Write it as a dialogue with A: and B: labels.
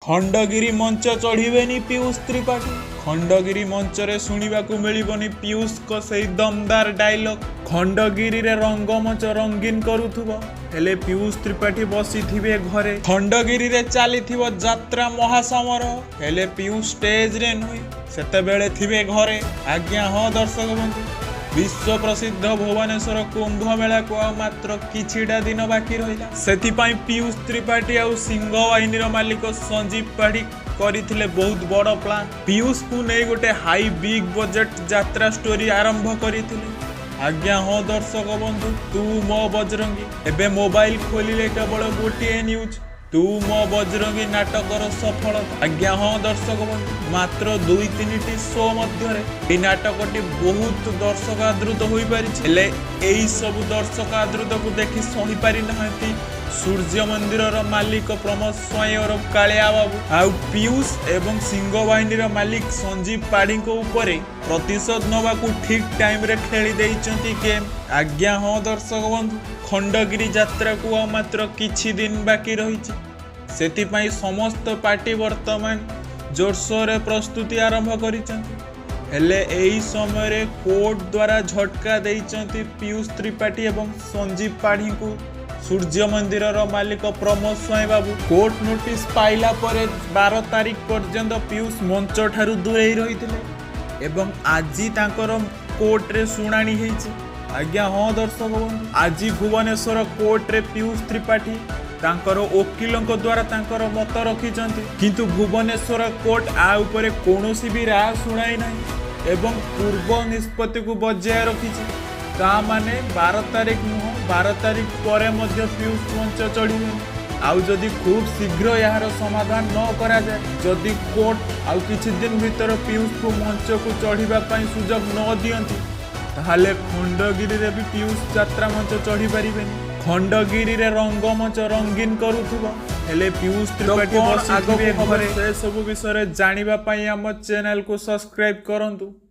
A: ଖଣ୍ଡଗିରି ମଞ୍ଚ ଚଢ଼ିବେନି ପୀୟୂଷ ତ୍ରିପାଠୀ। ଖଣ୍ଡଗିରି ମଞ୍ଚରେ ଶୁଣିବାକୁ ମିଳିବନି ପୀୟୂଷଙ୍କ ସେଇ ଦମଦାର ଡାଇଲଗ। ଖଣ୍ଡଗିରିରେ ରଙ୍ଗମଞ୍ଚ ରଙ୍ଗୀନ କରୁଥିବ, ହେଲେ ପୀୟୂଷ ତ୍ରିପାଠୀ ବସିଥିବେ ଘରେ। ଖଣ୍ଡଗିରିରେ ଚାଲିଥିବ ଯାତ୍ରା ମହାସମାରୋହ, ହେଲେ ପୀୟୂଷ ଷ୍ଟେଜରେ ନୁହେଁ, ସେତେବେଳେ ଥିବେ ଘରେ। ଆଜ୍ଞା ହଁ ଦର୍ଶକ ବନ୍ଧୁ, ବିଶ୍ୱ ପ୍ରସିଦ୍ଧ ଭୁବନେଶ୍ୱର କୁମ୍ଭ ମେଳାକୁ ଆଉ ମାତ୍ର କିଛିଟା ଦିନ ବାକି ରହିଲା। ସେଥିପାଇଁ ପୀୟୂଷ ତ୍ରିପାଠୀ ଆଉ ସିଂହ ବାହିନୀର ମାଲିକ ସଞ୍ଜୀବ ପାଢ଼ୀ କରିଥିଲେ ବହୁତ ବଡ଼ ପ୍ଲାନ୍। ପୀୟୂଷକୁ ନେଇ ଗୋଟେ ହାଇ ବିଗ୍ ବଜେଟ୍ ଯାତ୍ରା ଷ୍ଟୋରି ଆରମ୍ଭ କରିଥିଲେ। ଆଜ୍ଞା ହଁ ଦର୍ଶକ ବନ୍ଧୁ, ତୁ ମୋ ବଜରଙ୍ଗୀ। ଏବେ ମୋବାଇଲ ଖୋଲିଲେ କେବଳ ଗୋଟିଏ ନ୍ୟୁଜ୍, ତୁ ମୋ ବଜରଙ୍ଗୀ ନାଟକର ସଫଳତା। ଆଜ୍ଞା ହଁ ଦର୍ଶକ ବନ୍ଧୁ, ମାତ୍ର 2-3ଟି ଶୋ ମଧ୍ୟରେ ଏହି ନାଟକଟି ବହୁତ ଦର୍ଶକ ଆଦୃତ ହୋଇପାରିଛି। ହେଲେ ଏଇ ସବୁ ଦର୍ଶକ ଆଦୃତକୁ ଦେଖି ସହିପାରି ନାହାନ୍ତି ସୂର୍ଯ୍ୟ ମନ୍ଦିରର ମାଲିକ ପ୍ରମୋଦ ସ୍ୱାଇଁ ଓରଫ କାଳିଆ ବାବୁ। ଆଉ ପୀୟୂଷ ଏବଂ ସିଂହ ବାହିନୀର ମାଲିକ ସଞ୍ଜୀବ ପାଢ଼ୀଙ୍କ ଉପରେ ପ୍ରତିଶୋଧ ନେବାକୁ ଠିକ ଟାଇମରେ ଖେଳି ଦେଇଛନ୍ତି ଗେମ୍। ଆଜ୍ଞା ହଁ ଦର୍ଶକ ବନ୍ଧୁ, ଖଣ୍ଡଗିରି ଯାତ୍ରାକୁ ଆଉ ମାତ୍ର କିଛି ଦିନ ବାକି ରହିଛି। ସେଥିପାଇଁ ସମସ୍ତ ପାର୍ଟି ବର୍ତ୍ତମାନ ଜୋରସୋରରେ ପ୍ରସ୍ତୁତି ଆରମ୍ଭ କରିଛନ୍ତି। ହେଲେ ଏହି ସମୟରେ କୋର୍ଟ ଦ୍ୱାରା ଝଟକା ଦେଇଛନ୍ତି ପୀୟୂଷ ତ୍ରିପାଠୀ ଏବଂ ସଞ୍ଜୀବ ପାଢ଼ୀଙ୍କୁ ସୂର୍ଯ୍ୟ ମନ୍ଦିରର ମାଲିକ ପ୍ରମୋଦ ସ୍ୱାଇଁ ବାବୁ। କୋର୍ଟ ନୋଟିସ ପାଇଲା ପରେ 12 ତାରିଖ ପର୍ଯ୍ୟନ୍ତ ପୀୟୂଷ ମଞ୍ଚ ଠାରୁ ଦୂରେଇ ରହିଥିଲେ ଏବଂ ଆଜି ତାଙ୍କର କୋର୍ଟରେ ଶୁଣାଣି ହେଇଛି। ଆଜ୍ଞା ହଁ ଦର୍ଶକ ବନ୍ଧୁ, ଆଜି ଭୁବନେଶ୍ୱର କୋର୍ଟରେ ପୀୟୂଷ ତ୍ରିପାଠୀ ତାଙ୍କର ଓକିଲଙ୍କ ଦ୍ୱାରା ତାଙ୍କର ମତ ରଖିଛନ୍ତି। କିନ୍ତୁ ଭୁବନେଶ୍ୱର କୋର୍ଟ ଆ ଉପରେ କୌଣସି ବି ରାୟ ଶୁଣାଇ ନାହିଁ ଏବଂ ପୂର୍ବ ନିଷ୍ପତ୍ତିକୁ ବଜାୟ ରଖିଛି। ତା ମାନେ 12 ତାରିଖ ନୁହଁ, 12 ତାରିଖ ପରେ ମଧ୍ୟ ପୀୟୂଷ ମଞ୍ଚ ଚଢ଼ିବେନି। ଆଉ ଯଦି ଖୁବ୍ ଶୀଘ୍ର ଏହାର ସମାଧାନ ନ କରାଯାଏ, ଯଦି କୋର୍ଟ ଆଉ କିଛି ଦିନ ଭିତରେ ପୀୟୂଷକୁ ମଞ୍ଚକୁ ଚଢ଼ିବା ପାଇଁ ସୁଯୋଗ ନ ଦିଅନ୍ତି, ତାହେଲେ ଖଣ୍ଡଗିରିରେ ବି ପୀୟୂଷ ଯାତ୍ରା ମଞ୍ଚ ଚଢ଼ି ପାରିବେନି। ଖଣ୍ଡଗିରିରେ ରଙ୍ଗମଞ୍ଚ ରଙ୍ଗୀନ କରୁଥିବ, ହେଲେ ପୀୟୂଷ ତ୍ରିପାଠୀ ବସିଥିବେ ଘରେ। ସେ ସବୁ ବିଷୟରେ ଜାଣିବା ପାଇଁ ଆମ ଚ୍ୟାନେଲକୁ ସବସ୍କ୍ରାଇବ କରନ୍ତୁ।